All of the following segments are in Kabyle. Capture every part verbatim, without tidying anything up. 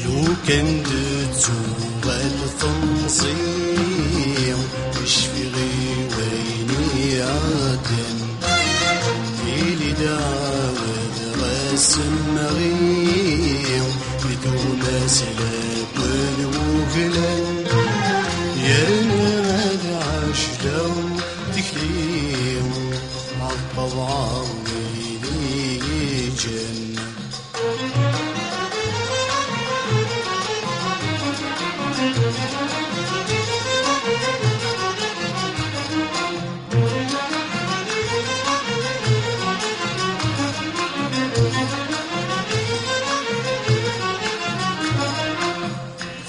Lukan d-tuɣal temẓi, cfiɣ i wayen iɛeddan. Tili d ɛawed ɣas mɣi, d tuɣmas lakul wuglan. Yerna ad ɛac daw tikli, ɣer ṭṭebɛa wid i yi-ǧǧan.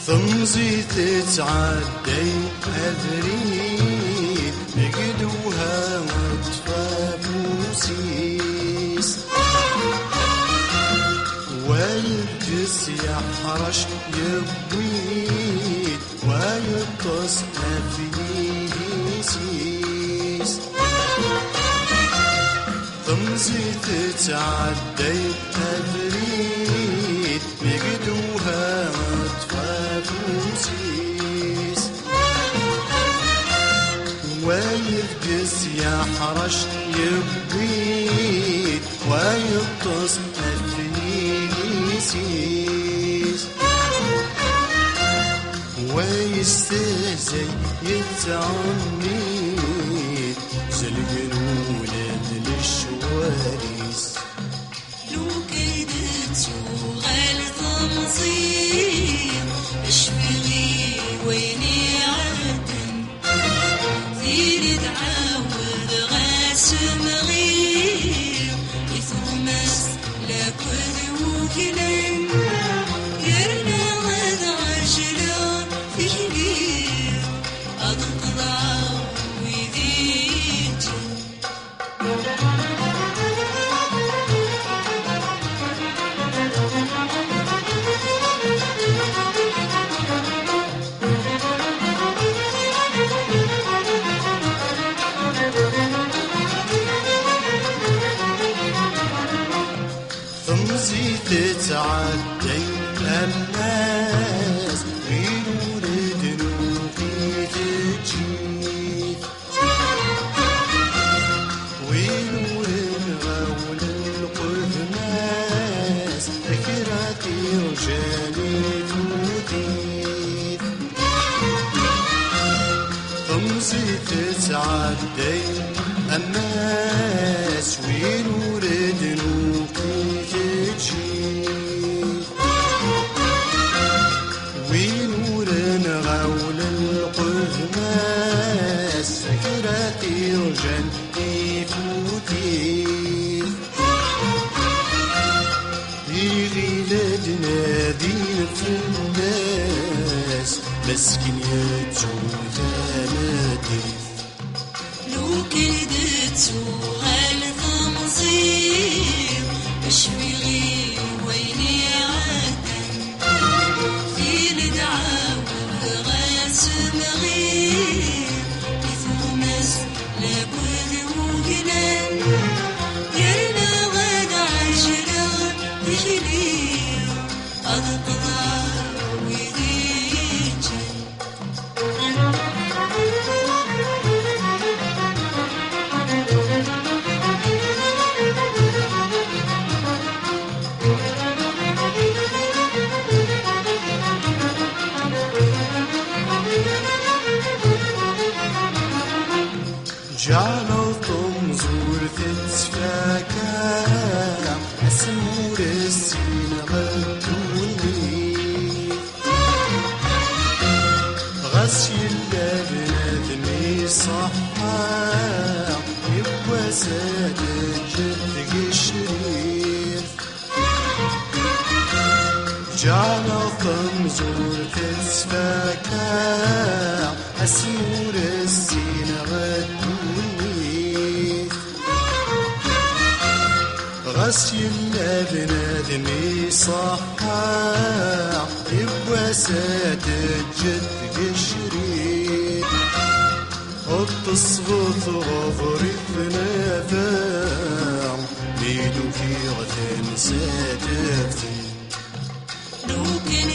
Temẓi tettɛedday abrid, deg ddewha teṭṭef afus-is. Wa yeǧǧes yeḥṛec yewwi-d, wa yeṭṭes ɣef yidis-is. Temẓi tettɛedday abrid, mi ddewha teṭṭef afus-is. Wa yebges yeḥṛec yewwi-d, wa yeṭṭes ɣef yidis-is. Wa yestehzay yettɛenni-d, zelgen ula d lecɣal-is. Lukan d-tuɣal temẓi, cfiɣ i wayen iɛeddan. Tili tɛawed ɣas mɣi, i tuɣmas lakul wuglan. Yerna ad ɛejleɣ tikli, ad ṭṭleɣ wid i yi-ǧǧan. Temẓi tettɛedday ammas, win ur d-nuqi teǧǧit. Win ur nɣawlen lqudmas, kra t-irǧan ifut-it. Temẓi tettɛedday ammas, win ur d-nuqi teǧǧit. Win ur nɣawlen lqudmas, kra t-irǧan ifut-it. Iɣil ad nadin fell-as, meskin yettu tameddit. Lukan d-tuɣal temẓi, cfiɣ i wayen iɛeddan. Tili d ɛawed ɣas mɣi, i tuɣmas lakul wuglan. Yerna ad ɛejleɣ tikli, ad ṭṭleɣ wid i yi-ǧǧan. Ǧeɛleɣ tamẓult tettfaka, asmi ur ssineɣ ddunit. Ɣas yella bnadem iṣeḥḥa, yiwwas ad teǧǧ tgecrirt. Ǧeɛleɣ tamẓult tettfaka, asmi ur ssineɣ ddunit. Ɣas yella bnadem iṣeḥḥa, yiwwas ad teǧǧ tgecrirt. Ur tesbeḍ ɣur-i tnafa, mi d-ukiɣ tansa tafti. Lukan